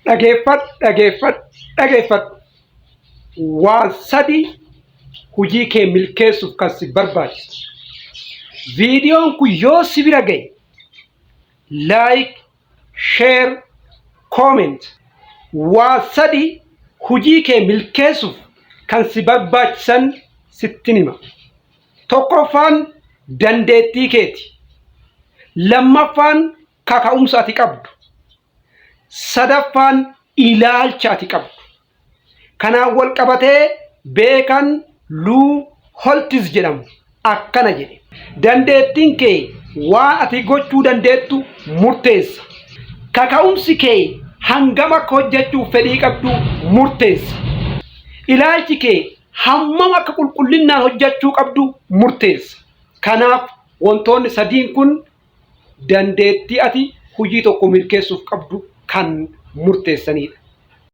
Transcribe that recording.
Dhageeffadhu, dhageeffadhu, dhageeffadhu. Waan sadi hojii kee milkeessuuf kan si barbaachisu. Viidiyoon kun yoo si bira ga'e like, share, comment. Waan sadi hojii kee milkeessuuf kan si barbaachisan sittin hima. Tokkoffaan dandeettii keeti. Lammaffaan kaka'umsa ati qabdu. Sadaffaan ilaalcha ati qabdu. Kanaan wal qabatee beekan Luu Holtiz jedhamu akkana jedhe. Dandeettiin kee waan ati gochuu dandeettu murteessa. Kaka'umsi kee hangam akka hojjechuuf fedhii qabdu murteessa. Ilaalchi kee hammam akka qulqullinnaan hojjechuu qabdu murteessa. Kanaaf wantoonni sadiin kun dandeettii ati hojii tokko milkeessuuf qabdu kan murteessanidha.